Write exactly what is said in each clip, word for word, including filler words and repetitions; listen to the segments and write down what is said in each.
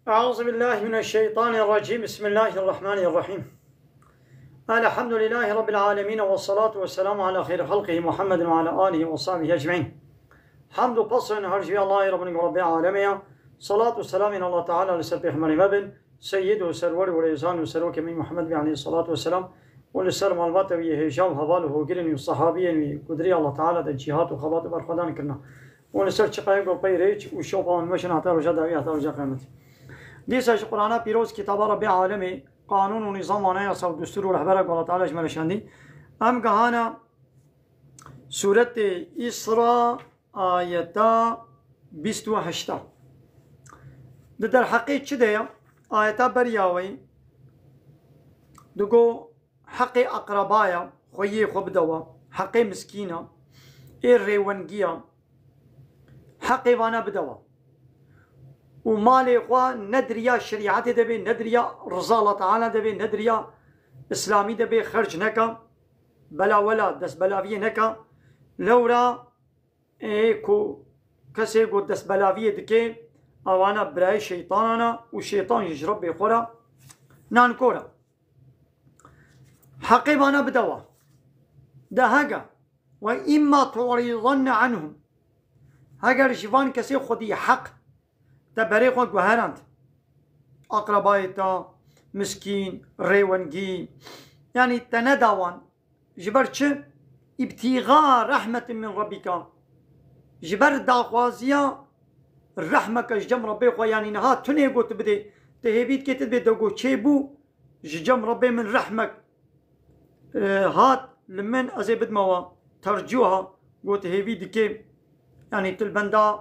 أعوذ بالله من الشيطان الرجيم. بسم الله الرحمن الرحيم. الحمد لله رب العالمين، والصلاة والسلام على خير خلقه محمد وعلى آله وصحبه أجمعين. Hamd û pes ên her ji vê Allahê Rabbin Rabbê alemê ya. Salat û selamên Allah Teala li ser Pêxemberê me bin, Seyyid û Serwer û Rêzan û Serokê me Muhammed bî aleyhissalatu vesselam û li ser malbata wî yê hêja û heval û hogirên wî û sehabiyên wî ku di rêya Allah Teala de cîhat û xebat û berxwedan kirina. û li ser çiqayê ku pey rêç û şopa wan meşin heta roja dawî, heta roja qiyameti. Dîsa ji Qur'ana pîroz, kitaba Rebbê alemê, qanûn û nîzam, anayasa û destûr û rehbera ku Allah Teala ji me re şandî, em gihana Sûretê Îsra, ayeta bîst û heşta. Di derheqê çi de ye? Ayeta beriya wê digo, heqê eqrebaya xwe yê xwe bide we, heqê miskîna, ê rêwengiya, heqê vana bide we. Û malê xwe ne di riya şerîetê de bê, ne di riya riza Allah Teala de bê, ne di riya Îslamî de bê, xerc neke, belawela, destbelaviyê neke. Lewra ê ku kesê ku destbelaviyê dike, ewana birayê şeytanan e û şeytan jî ji Rebbê xwe re nankor e. Heqê vana bide we. De hege, وإما تعرضن عنهم, heger ji van kesê xwedî heq te berê xwe guherand, aqrebayê te, miskîn, rêwengî, yanî te neda wan, ji ber çi? ابتغاء رحمة من ربك. Ji ber daxwaziya rehmeke ji cem Rebbê xwe, yanî niha tunê got bidê, te hêvî dikê, tu dibê de got çêbû, ji cem Rebbê min rehmek, e, hat li min, ez ê bidime we. Tercûha got hêvî dikê, yanî tu li benda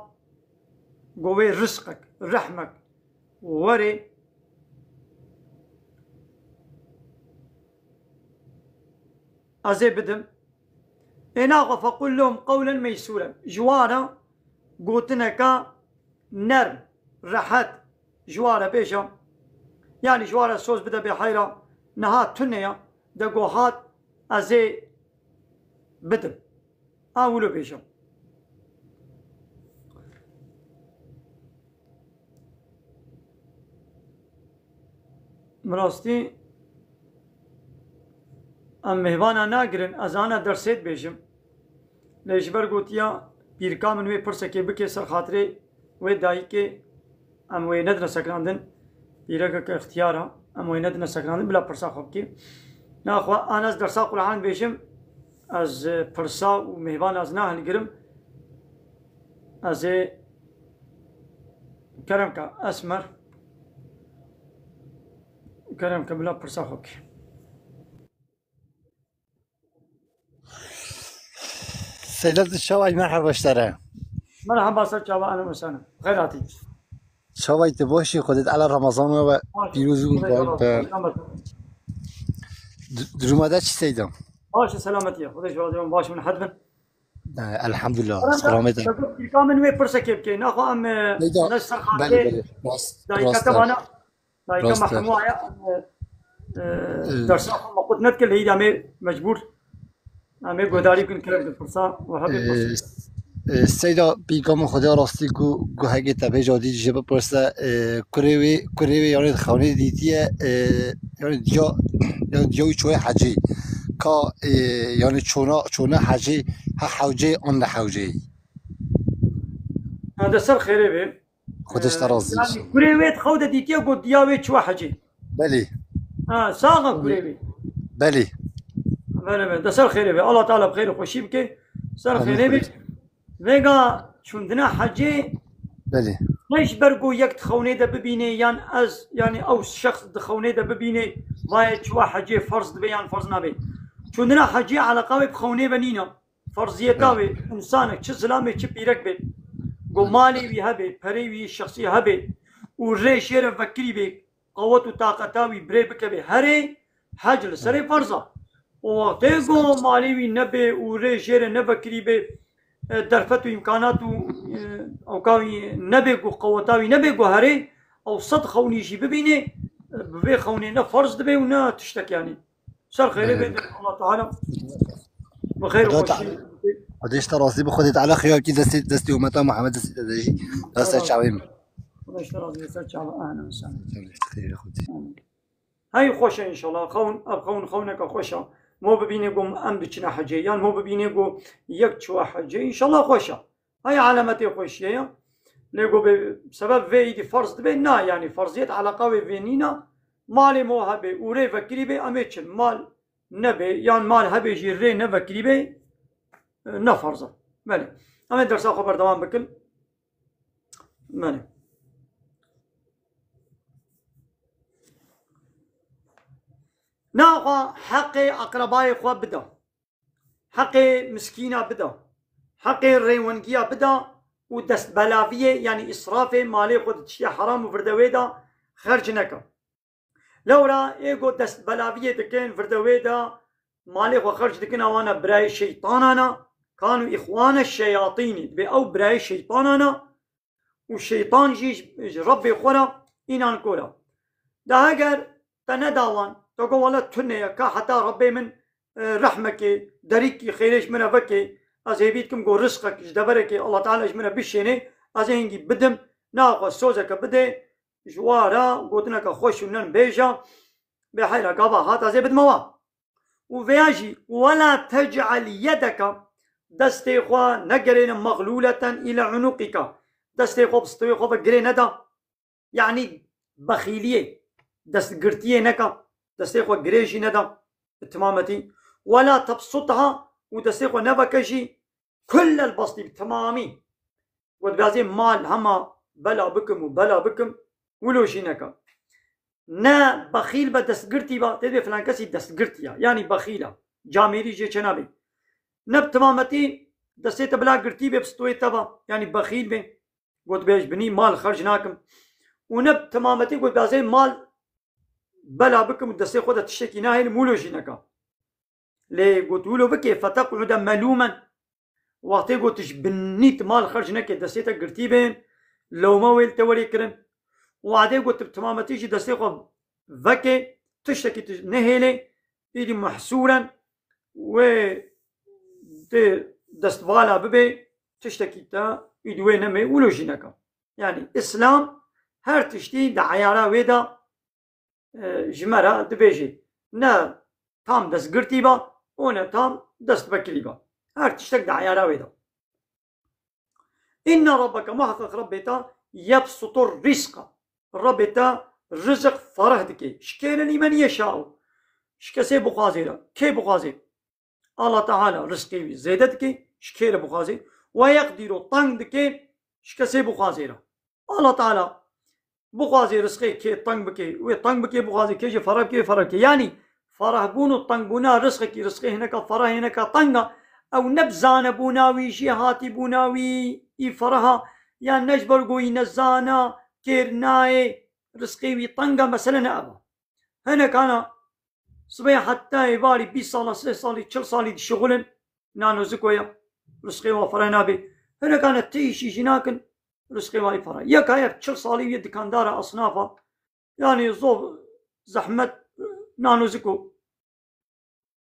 go wê rizqek, rehmek werê ez ê bidim. Ê naxwe, فقل لهم قولا ميسورا. Ji wan re gotineke nerm, rehet ji wan re bêje. Yanî ji wan re soz bide bê heyra, niha tune ye, de go hat ez ê bidim. A wilo bêje. Bi rastî em mêvana nagirin, ez ana dersê dibêjim. Lê ji ber gotiya pîrka min wê pirsekê bike ser xatirê wê dayikê, em wê nedine sekinandin. Pîrekeke ixtiyar e, em wê nedine sekinandin, bila pirsa xwe bike. Naxwe an ez dersa Qur'an bêjim, ez, e, pirsa û mêvan ez nahilgirim. Ez ê kerem ke Esmer, kerem ke bila pirsa xwe bike. Seyda, tu çawa yî? Merheba ji te re. Merheba, ser çava, ehlen we sehlen. Xêr hatî. Çawa yî, tu baş î? Xwedê Teala Remezana we pîroz û mubarek be. Du-, duruma te çi Seyda? Baş e, selametî ye. Xwedê ji we razî be, baş min hed bin. E, elhamdulillah. Kerem ke, selamet e. Pîrka min wê pirsekê bike. Naxwe em, e, Seyda, ne ser xatirê, belê, belê. Rast, dayika rast e. Te vana. Dayika, rast e, mehmû aya, e, e, e, dersa xwe me qut nedike, lê îda me mecbûr. Em ê guhdarî bikin, kerem bikin, pirsa we hebe, e, pirsa. E, Seyda, pîrka min, Xwedê rastî ku guhekê te bêja dî jê bipirse, e, kurê wê, kurê wê yanê di xewnê dîtiye, e, yanê diya, yanê diya wî çûye hecê. Ka, e, yanê çona, çona hecê, ha hewcê, an li hewcê. Ha, de ser xêrê be. Xwedê ji te razî be. Yanî kurê wê di xew de dîtiye, got diya wê çûye hecê. Belê. Ha, sax e kurê wê. Belê. Belê, belê. De ser xêrê be. Allah Teala bi xêr û xweşî bike. Ser xêrê be. Amîn. Vêga çûndina hecê, belê, ne ji ber ku yek di xewnê de bibînê, yan ez, yanî ew şexs di xewnê de bibînê, vayê çûye hecê, ferz dibe yan ferz nabe. Çûndina hecê eleqa wê bi xewnê ve nîne. Ferziyeta wê, însanek, çi zilamê, çi pîrek be, ku malê wî hebe, perê wî şexsî hebe û rê jê re vekirî be, qewet û taqeta wî bi rê bikeve herê, hec li serê ferz e. Û wextê ku malê wî nebe û rê jê re nevekirî be, e, derfet û îmkanat û, e, ewka wî nebe ku qeweta wî nebe ku herê, ew sed xewnî jî bibîne, e, bi vê xewnê ne ferz dibe û ne tiştek yanî. Ser xêrê be, Allah Teala bi xêr û xweşî. Xwedê ji te razî be, Xwedê Teala xêra kî destê, destê ummeta Muhammed destê te de jî. Destê çavê min. Xwedê ji te razî be, ser çava, ahlen we sehlen. Xêr, xwedî. Amin. Hey xweş e înşallah. Xewn, ev xewn xewneke xweş e. Mo bibînê ku em diçine hecê, yan mo bibînê ku yek çiwa hecê, înşallah xweş e. Hey alametê xweşiyê ye. Lê ku bi sebeb vê îdî ferz dibe, na, yanî ferziyet eleqa wê vê nîne. Malê mo hebe û rê vekirî be, em ê çin. Mal nebe, yan mal hebe jî rê nevekirî be, ne ferz e. Belê. Em ê dersa xwe berdewam bikin. Belê. Naxwe heqê eqrebayê xwe bide. Heqê miskîna bide. Heqê rêwengiya bide û destbelaviyê, yanî îsrafê malê xwe di tiştê heram û virdewê de xerc neke. Lewra ê ku destbelaviyê dikin, virdewê de malê xwe xerc dikin, ewana birayê şeytanan e, kanu îxwane şeyatînî, dibê ew birayê şeytanan e û şeytan jî ji, ji Rebbê xwe re înan kor e. De heger te neda wan, te got, wele tune ye, ka heta Rebbê min, e, rehmekê, derîkî xêrê ji min re vekê, ez hêvî dikim ku rizqek ji deverekê Allah Teala ji min re bişênê, ez ê hingî bidim, naxwe sozeke bidê, ji wa re gotineke xweş û nen bêje, bê heyra gava hat ez ê bidime wa. Û vêya jî, "Wela tec'el yedeke", destê xwe negerêne, "mexlûleten île unûqîke", destê xwe bi stûyê xwe ve girê neda. Yanî bexîliyê, destgirtiyê neke, destê xwe girê jî neda bi timametî. "Wela tebsutha", û destê xwe neveke jî, "kullel bastî", bi timamî. Got, "Bazê mal hema bela bikim û bela bikim", wilo jî neke. Ne bexîl be, destgirtî be, tê dibê filan kesî destgirtî ya, yanî bexîl e, camêrî jê çênabê. Ne bi timametî destê te bila girtî bê, bi stûyê te be, yanî bexîl bê. Got, "Bê ji binî mal xerc nakim." Û ne bi timametî got, "Bazê mal bela bikim û destê xwe de tiştekî nahêlim", wilo jî neke. Lê got, "Wilo bike, feteq'ude melûmen." Wextê got, "Tu ji binî tu mal xerc neke, destê te girtî bên, lewma wê li te werê kirin." Wadê got, "Tu bi timametî jî destê xwe veke, tiştekî tu nehêlê, îdî mehsûren, wê tê destvala bibe, tiştekî te îdî wê neme, wilo jî neke." Yanî Îslam her tiştî di eyara wê de, e, ji me re dibêjê, ne tam destgirtî be û ne tam destbekirî be. Her tiştek di eyara wê de. "Inne rabbeke", muheqeq Rebbê te, "yebsutur rizqa", Rebbê te rizik fereh dike. "Ji kêre lîmen yeşaû", ji kesê bixwazê re. Kê bixwazê? Allah Teala rizqê wî zêde dike, ji kê re bixwazê. "Ve yeqdîru", teng dike, ji kesê bixwazê re. Allah Teala bixwazê rizqê kê teng bike, wê teng bike, bixwazê kê jî fereh bike, wê fereh bike. Yanî ferehbûn û tengbûna rizqekî, rizqê hineka fereh, hineka teng e, ew ne bi zanebûna wî, jêhatîbûna wî î fereh e, yan ne ji ber ku wî nezan e, kêr nayê, rizqê wî teng e, mesele ne ev e. Hinek ana sibê heta êvarî bîst sala, sê salî, çil salî dişixulin, nano ziko ye, rizqê wa fereh nabê. Hinek ana ti îşî jî nakin, rizqê wa î fereh. Yek heye çil salî yê dikandara esnafa, yanî zor, zehmet, nano ziko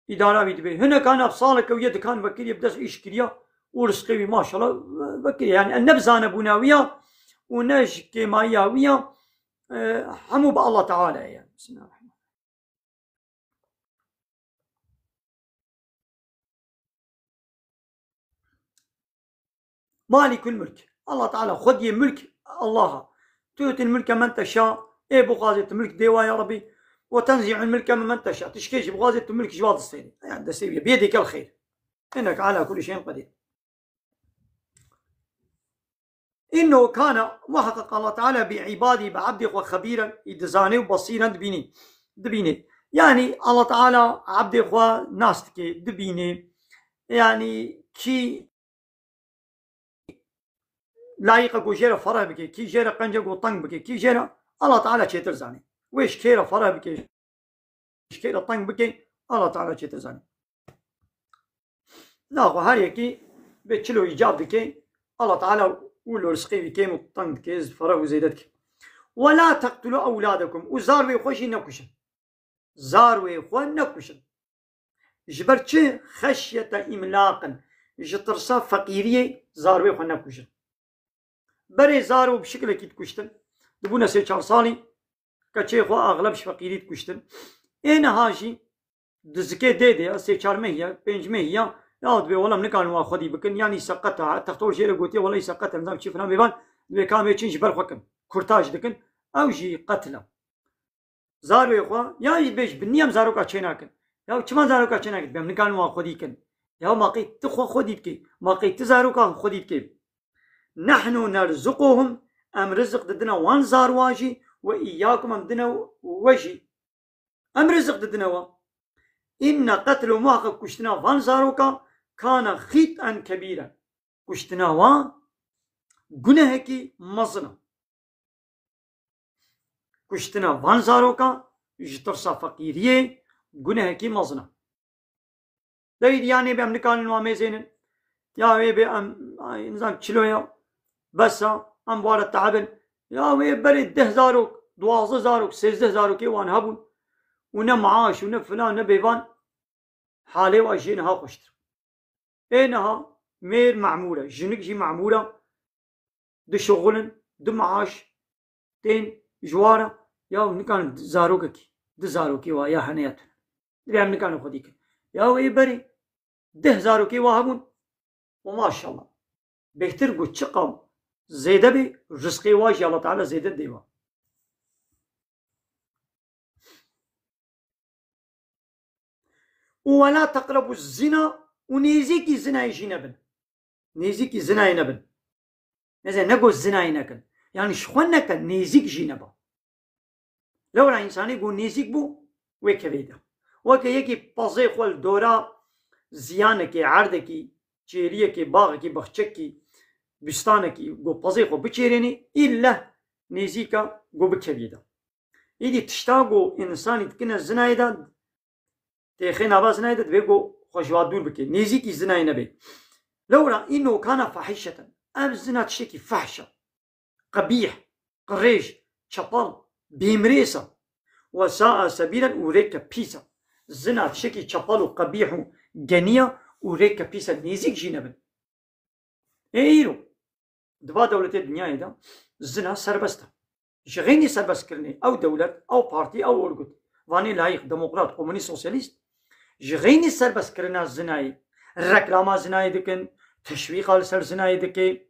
îdara wî dibê. Hinek ana bi saleke wî yê dikan vekiriye, bi dest îş kiriye û rizqê wî maşallah vekiriye. Yanî ne bi zanebûna wî ya û ne ji kêmayiya wî ya, e, hemû bi Allah Teala ye. Bismillahirrahmanirrahim. Malikul mulk. Allah Teala xwediyê mulk, Allah a. Tu'til mulke men teşa, ê bixwazê tu mulk dê wa ya Rebî. Ve tenzi'ul mulke mimmen teşa. Tu ji kê jî bixwazê tu mulk ji wa distênî. Yanî destê wî ye. Biyedike l-xeyr. Inneke ala kulli şeyin qedîr. Innehu kana, muheqeq Allah Teala bi ibadî, bi ebdê xwe xebîren, î dizane û basîren dibînî, dibînê. Yanî Allah Teala ebdê xwe nas dike, dibînê. Yanî kî layiq e ku jê re fereh bike, kî jê re qenc e ku teng bike, kî jê re, Allah Teala çêtir zane. Wê ji kê re fereh bike, ji kê re teng bike, Allah Teala çêtir zane. Naxwe her yekî bê çilo îcab dike, Allah Teala wilo rizqê wî kêm û teng dike, fereh û zêde dike. "Ve la teqtulu ewladekum", û zarvê xwe jî nekuşin. Zarvê xwe nekuşin. Ji ber çi? "Xeşyete îmlaqin", ji tirsa feqîriyê zarvê xwe nekuşin. Berê zarv bi şikilekî dikuştin. Dibûne sê çar salî, keçê xwe axleb ji feqîrî dikuştin. Ê niha jî di zikê dê de ya, sê çar meh ya, pênc meh ya, ya dibê wela em nikarin wa xwedî bikin, yanî seqeta, textor jê re gotiye, wela î seqeta, nizam çi filan bêvan, dibê ka em ê çin ji ber xwe kin. Kurtaj dikin, ew jî qetil e. Zarokê xwe, ya jî dibê ji binî em zaroka çênakin. Ya çima zaroka çênakin? Dibê em nikarin wa xwedî kin. Ya ma qey tu xwe xwedî dikî, ma qey tu zaroka xwedî dikî. Nehnu nerzuquhum, em rizik didine wan zarwa jî, we îyakum, em dine we jî. Em rizik didine we. Înne qetlu, muheqeq kuştina van zaroka, kane xît'en kebîren. Kuştina wan gunehekî mezin e. Kuştina van zaroka ji tirsa feqîriyê gunehekî mezin e. Deyî ya nêbe em nikarin wan mêzênin. Ya wê bê em, ay, nizam çilo ya. Bes e, em ware tehabin. Ya wê berê deh zarok, duwazdeh zarok, sêzdeh zarokê wan hebûn. Û ne maaş û ne filan ne bêvan. Halê wa jê niha xweştir. Ê niha mêr memûr e, jinik jî memûr e. Dişixulin, du maaş tên ji wa re, ya nikarin zarokekî, du zarokê wa ya hene ya tune. Dibê em nikarin xwedî kin. Ya wê berê deh zarokê wa hebûn û maşallah. Bêhtir ku çiqa zêde bê, rizqê wa jî Allah Teala zêde dê wa. Û wela teqrebu zina, û nêzîkî zinayê jî nebin. Nêzîkî zinayê nebin. Mesela ne got zinayê nekin. Yani ji xwe neke, nêzîk jî neba. Lewra însanê ku nêzîk bû, wê kevê de. Weke yekî pezê xwe li dora ziyanekê, erdekî, çêliyekê, baxekî, bexçekî, bustanekî, ku pezê xwe biçêrênê, îlle nêzîka ku bikevî de. Îdî tişta ku însanî dikine zinayê de, têxê nava zinayê de, divê ku xwe ji wa dûr bike. Nêzîkî zinayê nebe. Lewra înno kana fahîşeten. Ev zina tiştekî fehş e. Qebîh, qirêj, çepal, bêmirês e. We sa'a sebîlen û rêke pîs e. Zina tiştekî çepal û qebîh û genî ye û rêke pîs e. Nêzîk jî nebin. Ê îro, di va dewletê dinyayê de zina serbest e. Ji xeynî serbestkirinê ew dewlet, ew partî, ew orgut, vanê layîq, demokrat, komunîst, sosyalîst, ji xeynî serbestkirina zinayê, reklama zinayê dikin, teşwîqa li ser zinayê dike.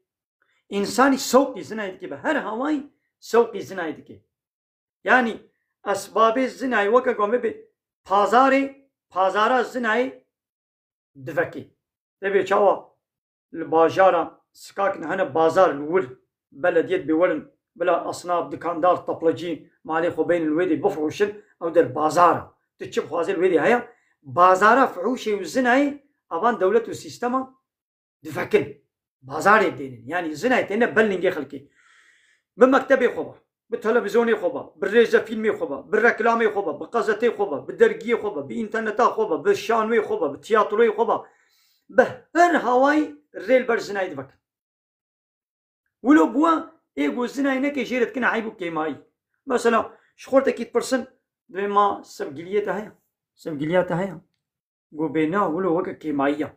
Însanî sewqî zinayê dike, bi her hawayî sewqî zinayê dike. Yanî esbabê zinayê weke ku me bê pazarê, pazara zinayê divekê. Tebê çawa li bajara Sikakine hene bazar li wir belediyet bê werin bila esnaf, dikandar, taplecî malê xwe bênin li wê dê bifroşin, ew der bazar e. Tu çi bixwazê li wê dê heye. Bazara fuhuşê û zinayê avan dewlet û sîstema divekin. Bazarê dênin. Yanî zinayê têne ber lingê xelkê. Bi mektebê xwe be, bi televîzyonê xwe be, bi rêzefîlmê xwe be, bi reklamê xwe be, bi qezetê xwe be, bi dergiyê xwe be, bi înterneta xwe be, bi şanwê xwe be, bi tiyatroyê xwe be, bi her hawayî rê li ber zinayê divekin. Wilo bûye, ê ku zinayê neke jê re dikine eyb û kêmayî. Mesela, ji xortekî dipirsin, dibê ma sevgiliyê te heye? Sevgiliya te heye? Go bê na, wilo weke kêmayî ye.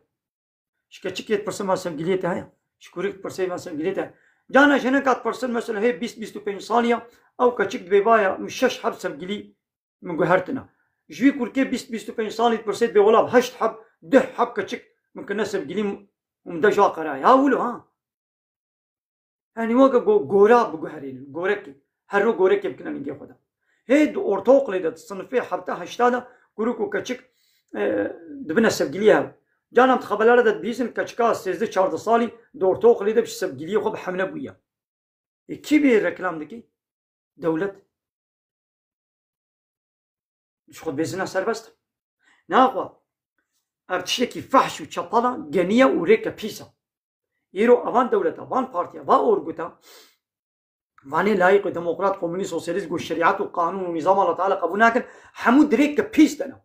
Ji keçikê dipirsin, ma sevgiliyê te heye? Ji kurik dipirsin, ma sevgiliyê te heye? Cana jinika dipirsin, mesela, hê bîst, bîst û pênc salî ye, ew keçik dibê va ya, min şeş heb sevgilî min guhertine. Ji wî kurkê bîst, bîst û pênc salî dipirsê, dibê wela heşt heb, deh heb keçik min kirine sevgilî û min de ji wa qerayê. Ha wilo, ha? Yanî weke go-, gora biguherînin, gorekê. Her roj gorekê bikine lingê xwe de. Hê di ortaokulê de, di sinifê hefta heşta de kurik û keçik, e, dibine sevgiliyê hev. Canan di xebelere de dibihîzin keçika sêzdeh çardeh salî di ortaokulê de bi sevgiliyê xwe bi hemle bûye. Ê kî vê reklam dike? Dewlet. Ji xwe dibê zina serbest e. Naxwe ev tiştekî fehş û çepal e, genî ye û rêke pîs e. Îro evan dewleta, van partiya, va orguta, vanê layîq û demokrat, komunîst, sosyalîst, ku şerîet û qanûn û nîzama Allah Teala qebûl nakin, hemû di rêke pîs de ne.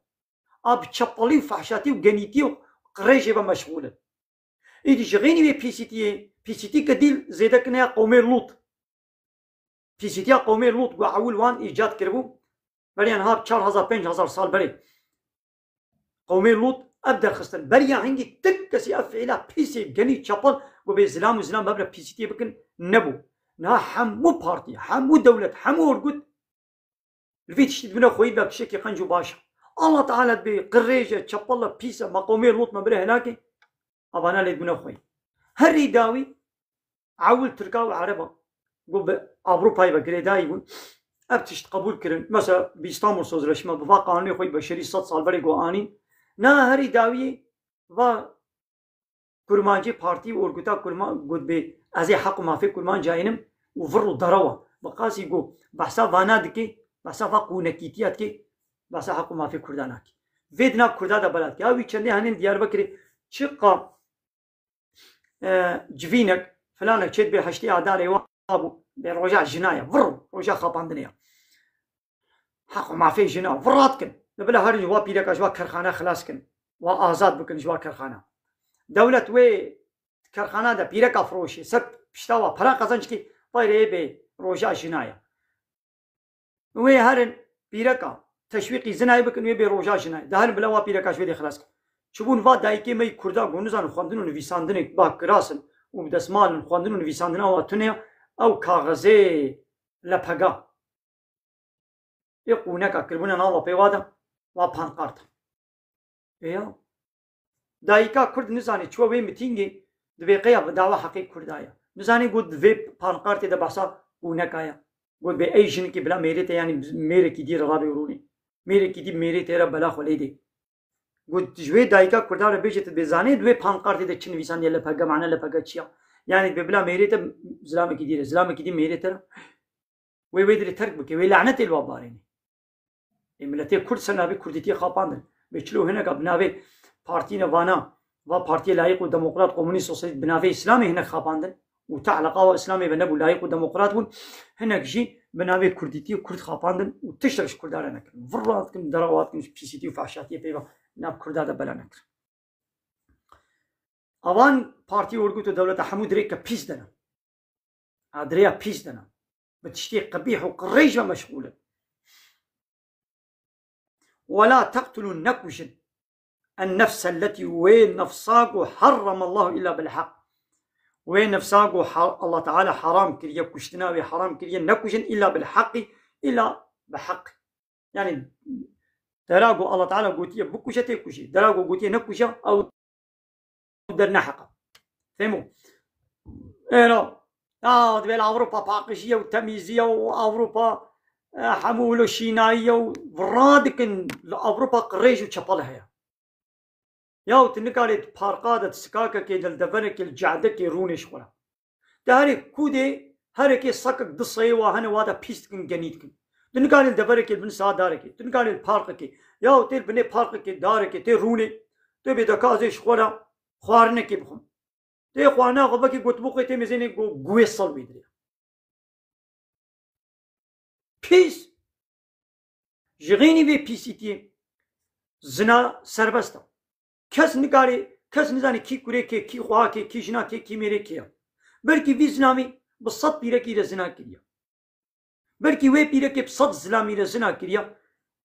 A bi çepalî û fehşatî û genîtî û qirêjê ve meşxûl in. Îdî ji xeynî wê pîsîtiyê, pîsîtî ke dîl zêde kine ya qewmê Lût. Pîsîtiya qewmê Lût ku ewil wan îcad kiribû, beriya niha çar hezar pênc hezar sal berê. Qewmê Lût ev derxistin. Beriya hingî ti kesî ev fiîla pîsê genî çepal ku bê zilam û zilam bevre pîsîtiyê bikin nebû. Niha hemû partî, hemû dewlet, hemû örgût li vê tiştî dibine xweyî de tiştekî qenc û baş e. Allah Teala dibê qirêj e, çepel e, pîs e, meqomê lot me bire helakê. Avana lê dibine xweyî. Herî dawî ewil Tirka û Ereba ku bi Ewropayê ve girêdayî bûn, ev tişt qebûl kirin. Mesela bi Îstanbul Sözleşme, bi va qanûnê xwe yî beşerî sed sal berê ku anîn. Na herî dawî va Kurmancî partî û örgüta Kurma-, got bê ez ê heq û mafê Kurmanca înim û vir û derewa. Bi qasî ku behsa vana dike, behsa va qûnekîtiya dike, behsa heq û mafê Kurda nake. Vê dina Kurda de bela dike. Ya wî çendê henên Diyarbekirê çiqa, e, civînek, filanek çêdibê heştê Adarê wa bû, bê roja jina ye, vir roja xapandinê ye. Heq û mafê jina, vir radikin. Li bila herin ji wa pîreka ji wa kerxana xilas kin. Wa azad bikin ji wa kerxana. Dewlet wê kerxana de pîreka firoşê, ser pişta wa pera qezenc kî, vay rê bê roja jina ye. Wê herin pîreka teşwîqî zinayê bikin, wê bê roja jinayê. De herin bila wa pîreka ji wê dê xilas kin. Çibûn va dayikê me yî Kurda ku nizanin xwendin û nivîsandinê ba kiras in û bi desmal in, xwendin û nivîsandina wa tune ye, ew kaxezê lepega. Ê qûneka kirbûne nava pê wa de, wa pankarta. Ê ya. Dayika Kurd nizanê çiwa wê mitîngê dibê qeya bi dawa heqê Kurda ye. Nizanê got di vê pankartê de behsa qûneka ye. Got bê ey jinikê bila mêrê te, yanî mêrekî dî re rabê û rûnê. Mêrekî dî mêrê te re bela xwe lê dê. Got ji wê dayika Kurda re bêje tu dibê zanê di wê pankartê de çi nivîsandiye L P G, mane L P G çi ya. Yanî dibê bila mêrê te zilamekî dî re, zilamekî dî mêrê te re. Wê wê dilê terk bike, wê lanetê li wa barêne. Ê miletê Kurd ser navê Kurdîtiyê xapandin. Bê çilo hineka bi navê partî ne vana, va partiyê layîq û demokrat, komunîst, sosyalîst bi navê Îslamê hinek xapandin. Û te eleqa wa Îslamê ve nebû, layîq û demokrat bûn. Hinek jî bi navê Kurdîtiyê Kurd xapandin û tiştek ji Kurda re nekirin. Vir radikin, dera radikin, ji pîsîtî û fehşatiyê peyva nav Kurda de bela nekirin. Avan partî, örgüt û dewleta hemû dirêka pîs de ne. A dirêya pîs de ne. Bi tiştê qebîh û qirêj ve meşxûl in. Wela teqtulûn, nekujin. En nefselleti, wê nefsa ku herremallahu illa bil heq. Wê nefsa ku ha-, Allah Teala haram kiriye, kuştina wê haram kiriye, nekujin illa bil heqî, illa bi heq. Yani dera ku Allah Teala gotiye bikuje tê kujê. Dera ku gotiye nekuje, ew der ne heqa. Fehmo? Êno. Ya, divê li Ewropa paqijiye û temîziye û Ewropa, e, hemû wilo şînayiye û vira dikin li Ewropa qirêj û çepel heye. Ya, tu nikarê di parka de, di sikakekê de, li deverekê, li cedekê rûnê ji xwe re. Te herê ku dê, herekê sekek du seyê wa hene wa de pîs dikin, genî dikin. Tu nikarê li deverekê, li bin saet darekê, tu nikarê li parkekê, ya tê li binê parkekê, darekê, tê rûnê, tê bê dekazê ji xwe re xwarinekê bixwin. Tê xwarina xwe vekê gotibûqê tê mêzênê go-, guwê sel wê dirê. Pîs. Ji xênî vê pîsîtiyê zina serbest e. Kes nikarê, kes nizanê kî kurê kê, kî xweha kê, kî jina kê, kî mêrê kê ye. Belkî vî zilamî bi sed pîrekî re zina kiriye. Belkî wê pîrekê bi sed zilamî re zina kiriye.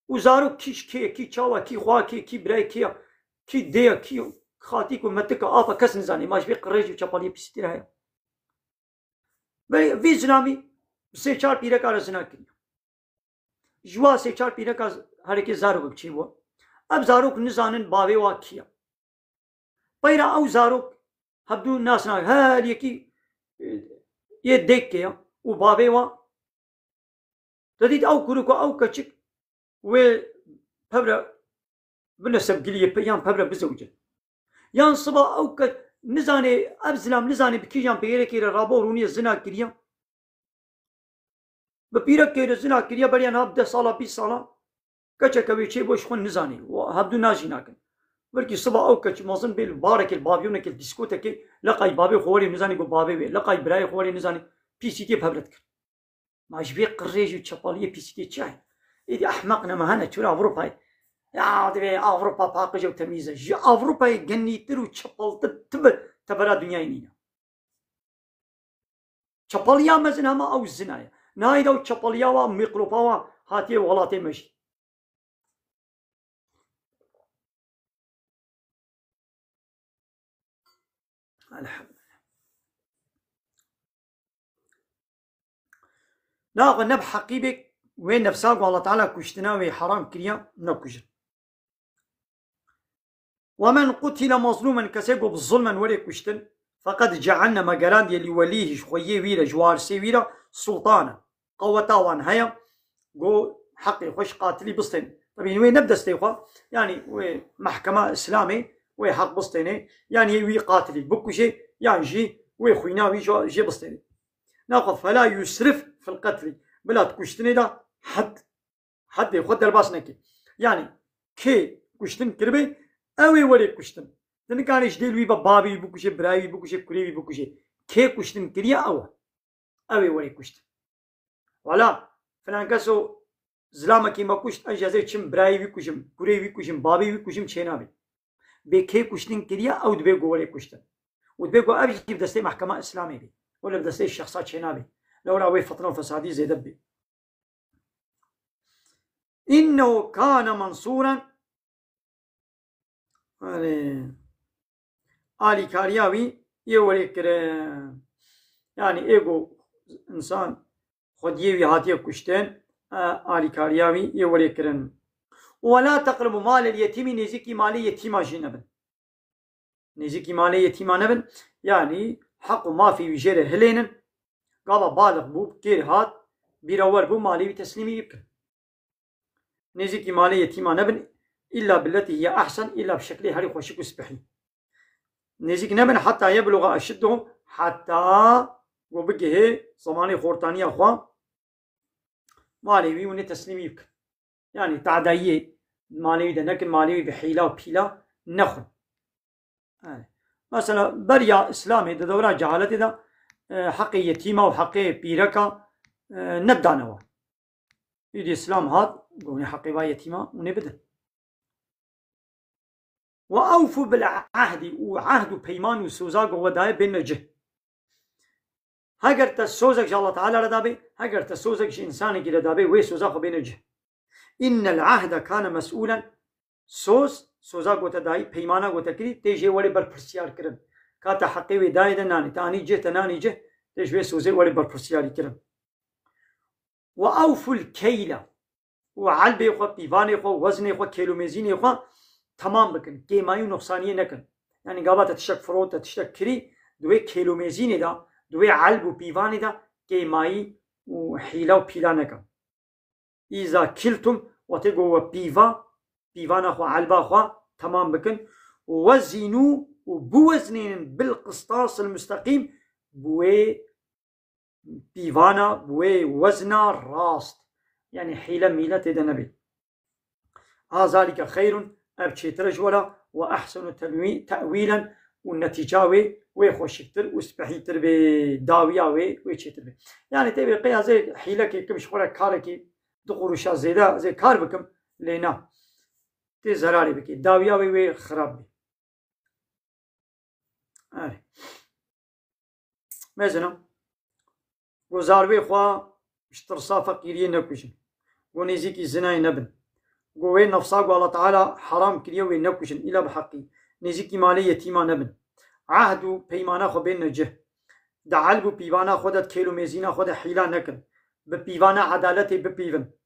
Û zarok kî ji kê ye, kî çawa, kî xweha kê, kî birayê kê ye, kî dê ye, kî xatîk û metik e, apa kes nizanê. Ma ji vê qirêj û çepaliyê pîsîtî re heye. Belê vî zilamî bi sê çar pîreka re zina kiriye. Ji wa sê çar pîreka z-, herekê zarokek çêbû. Ev zarok nizanin bavê wa kî ye. Peyra ew zarok hevdû nas nakin. Her yekî, e, yê dêkê ye û bavê wa. Te dît ew kuruk û ew keçik wê pevre bine sevgiliyê pe-, yan pevre bizewicin. Yan siba ew ke nizanê, ev zilam nizanê bi kîjan pêrekê re rabo rûniye zina kiriye. Bi pîrekê re zina kiriye, beriya niha bi deh sala, bîst sala keçeke wê çêbû ji xwe nizanê. Hevdû najî nakin. Belkî siba ew keç mezin bê li barekê, li bavyonekê, li dîskotekê, leqay bavê xwe werê nizanê ku bavê wê, leqay birayê xwe werê nizanê, pîsîtiyê bi hev re dikir. Ma ji vê qirêj û çepaliyê pîsîtiyê çi heye? Êdî ehmeq ne me hene, çûne Ewropayê. Ya divê Ewropa paqij û temîz e. Ji Ewropayê genîtir û çepaltir ti bi tevera dinyayê nîne. Çepaliya mezin hema ew zina ye. Nayê de ew çepaliya wa, mîkropa wa hatiye welatê me jî. Elhamdülillah. Naxwe ne bi heqî bê wê nefsa ku Allah Teala kuştina wê heram kiriya nekujin. Ve men qutile mazlumen, kesê ku bi zulmen were kuştin, feqed cealne, me gerandiye, li welîhî, ji xweyê wî re, ji warisê wî re, sultanen, qeweta wan heye, ku heqê xwe ji qatilî bistên. Tebî wê ne bi destê xwe, yanî wê mehkema Îslamê wê heq bistênê, yan yê wî qatilî bikujê, yan jî wê xwîna wî jê, jê bistênê. Naxwe fela yusrif fil qetlî, bila di kuştinê de hed, hedê xwe derbas neke. Yanî kê kuştin kiribe, ew ê were kuştin. Tu nikarî ji dêl wî ve bavê wî bikuje, birayê wî bikuje, kurê wî bikuje. Kê kuştin kiriye ew e. Ew ê were kuştin. Wala filan keso zilamekî me kuşt, ez jî ez ê çim birayê wî kujim, kurê wî kujim, bavê wî kujim çênabê. Bê kê kuştin kiriye, ew dibe ku were kuştin. Û dibe ku ev jî bi destê mehkema Îslamê bê. Wele bi destê şexsa çênabê. Lewra wê fitne û fesadî zêde bibê. Înnehu kane mensûren. Erê. Alîkariya wî yê were kirin. Yanî ê ku însan xwediyê wî hatiye kuştin, e, alîkariya wî yê were kirin. Û we la teqrebu malel yetîmî, nêzîkî malê yetîma jî nebin. Nêzîkî malê yetîma nebin, yanî heq û mafê wî jê re hilênin. Gava balix bû, kêr hat, bîrewer bû, malê wî teslîmî wî bikin. Nêzîkî malê yetîma nebin, îlla billetî hiye ehsen, îlla bi şeklê herî xweşik û spihî. Nêzîk nebin heta yebluga eşiddehu, heta ku bigihê zemanê xortaniya xwe, malê wî hûn ê teslîmî bikin. Yanî tadayiyê malê wî de nekin, malê wî bi hîla û pîla nexwin. Yani, mesela beriya Îslamê di dewra cehaletê de, e, heqê yetîma û heqê pîreka, e, nedane wan. Îdî Îslam hat, got, hûn ê heqê va yetîma hûn ê bidin. Ve awfu bil ahdî, û ahd û peyman û soza ku we daye bêne cih. Heger te sozek ji Allah Teala re dabê, heger te sozek ji însanekî re dabê, wê soza xwe bêne cih. Innel ahde kane mes'ûlen, soz, soza ku te dayî, peymana ku te kirî, tê jê were berpirsiyar kirin. Ka te heqê wê dayê de nanî, te anî cih, te nanî cih, tê ji wê sozê were berpirsiyarî kirin. Ve awful keyle. Û elbê xwe, pîvanê xwe, weznê xwe, kêlûmêzînê xwe temam bikin. Kêmayî û nuqsaniyê nekin. Yanî gava te tiştek firot, te tiştek kirî, di wê kêlûmêzînê de, di wê elb û pîvanê de kêmayî û hîla û pîla nekin. Îza kiltum, wextê ku we pîva, pîvana xwe, elba xwe temam bikin. Wezînû, û biweznênin, bil qistasil musteqîm, bi wê pîvana, bi wê wezna rast. Yanî hîle mîle tê de nebê. Ha zalike xeyrun, ev çêtir e ji we re, ve ehsenu tenwî-, te'wîlen, û netîca wê, wê xweşiktir û spehîtir bê, dawiya wê, wê çêtir bê. Yanî tê bê qey ez ê hîlekê kim ji xwe re karekî du quruşa zêde, ez ê kar bikim, lê na. Tê zerarê bikê. Dawiya wê, wê xirab bê. Erê. Mezina. Go zarvê xwe ji tirsa feqîriyê nekujin. Go nêzîkî zinayê nebin. Go wê nefsa ku Allah Teala heram kiriye wê nekujin, îla bi heqî. Nêzîkî malê yetîma nebin. Ehd û peymana xwe bêne cih. Di elb û pîvana xwe de, di kêl û mêzîna xwe de hîla nekin. Bi pîvana edaletê bipîvin.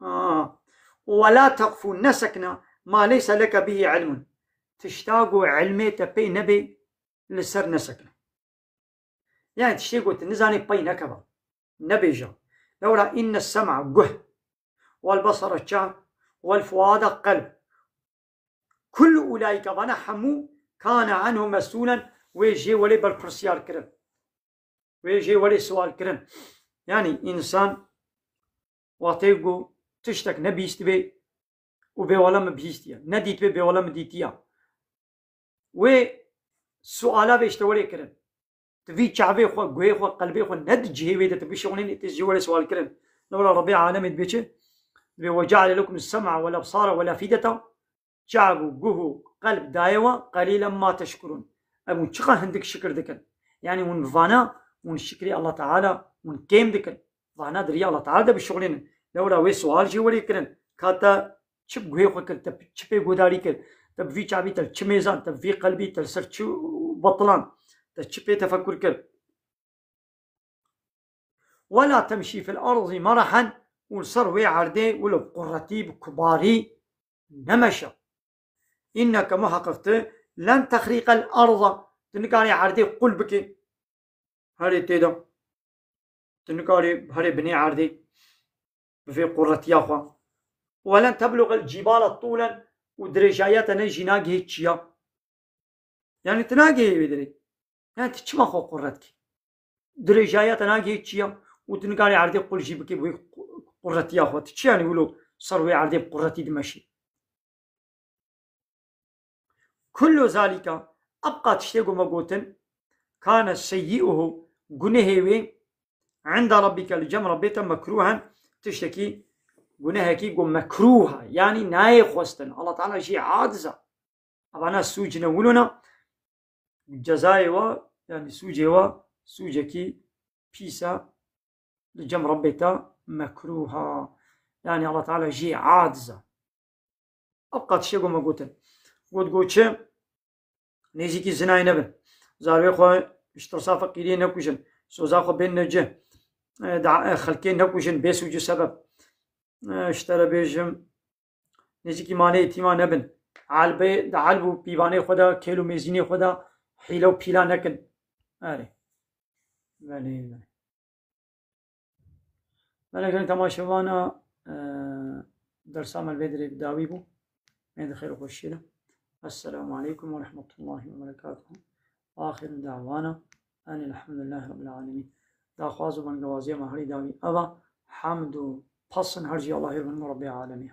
Aa. Wela teqfu, nesekna ma leyse leke bihî ilmun. Tişta ku ilmê te pê nebê, li ser nesekne. Yani tiştê ku tu nizanî pey nekeva. Nebêje. Lewra inne sem'a guh. Wel besara çav. Wel fuada qelb. Kullu ulaîke, vana hemû, kane anhu mesûlen, wê jê welê berpirsiyar kirin. Wê jê welê siwal kirin. Yani însan wextê ku tiştek nebîstibê û bêwela min bihîstiye. Nedîtibê bêwela min dîtiya. Wê suala vê işte welê kirin. Tu vî çavê xwe, guhê xwe, qelbê xwe ne di cihê wê de tu bişixulînî, tê ji wê welê siwal kirin. Lewra Rebê Alemê dibê çi? Dibê, "Ve ceale lekum sem'a wel ebsara wel efîdeta." Çav û guh û qelb daye we, qelîlen ma teşkurûn. Ev hûn çiqa hindik şikir dikin. Yani hûn vana, hûn şikrê Allah Teala, hûn kêm dikin. Vana di riya Allah Teala de bişixulînin. Lewra wê sual jê welê kirin. Ka te çi bi guhê xwe kir, te çi pê guhdarî kir, te bi vî çavî, te li çi mêzan, te bi vî qelbî, te li ser çi betilan, te çi pê tefekur kir? ولا تمشي في الأرض مرحا, û li ser wê erdê wilo bi quretî, bi kubarî nemeşe. إنك, muheqeq tu, لن تخرق الأرض, tu nikarî erdê qul bikî. Herê tê de. Tu nikarî herê binê erdê bi vê quretiya xwe. ولن تبلغ الجبال طولا, û dirêjaya te ne jî nagihê çiya. Yani tu nagihê wê dirê. Yani tu çima xwe quret kî? Dirêjaya te nagihê çiya û tu nikarî erdê qul jî bikî bi wê qu-, quretiya xwe. Tu çi yani wilo ser wê erdê bi quretî dimeşî? كل ذلك, ev qat tiştê ku me gotin, كان سيئه, gunehê wê, عند ربك, li cem Rebbê te, مكروها, tiştekî, gunehekî ku mekruha, yani nayê xwestin. Allah Teala jî aciz e. Evana sûc ne wilo ne, cezayê wa, yani sûcê wa, sûcekî pîs e, li cem Rebbê te mekruha. Yani Allah Teala jî aciz e. Ev qat tiştê ku me gotin. Got, got çi? Nêzîkî zinayê nebin. Zarwê xwe ji tirsa feqîriyê nekujin. Soza xwe bên necih. E, da, e, xelkê nekujin bê sûc û sebeb. E, ji te re bêjim, nêzîkî malê yetîma nebin. Elbê, di elb û pîvanê xwe de, kêl û mêzînê xwe de hîle û pîla nekin. Erê. Belê, belê. Belê, gelek temaşevana, e, dersa me li vê dirê bi dawî bû. Em ê di xêr û xweşiyê de. Esselamu aleykum ve rahmetullahi ve berekatuhu. Axiru davana enilhamdülillahi rabbil alemin. Daxwaz û bengewaziya me herî dawî ev e. Hamd û pasin her jî Allahê li bin Rebbê alemî.